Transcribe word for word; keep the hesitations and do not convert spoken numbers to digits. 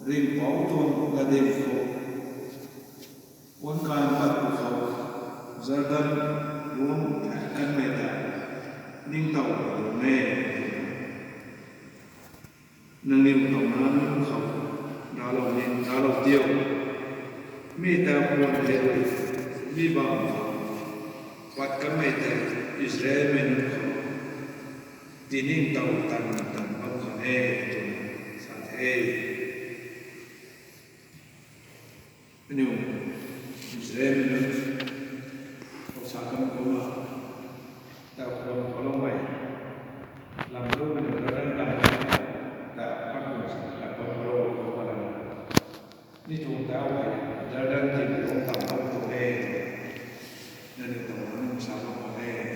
ringhpouc tuang latdyng khou, puanc kan pat pw khou, Jordan ruangc phaek kanmei ta ningtow lung e. Nangniw tuang nac nunc khou raclou ni, raclou tiu. Mi ta puan hei rui, mi bam khou pat kanmei tei Israelmei nunc khou tiningtow tan tan bam khwan e, twna sa the. Aniu Israelmei nunc khou sa kan kumna, ta khwan khou loumei, lam lu Jordan lam, ta pat kum sa lam bam khou lou khou palan, mi tuang tau hei Jordan tin tuang tam bam tuang e, nangniw tuang nunc sa bam khwan e.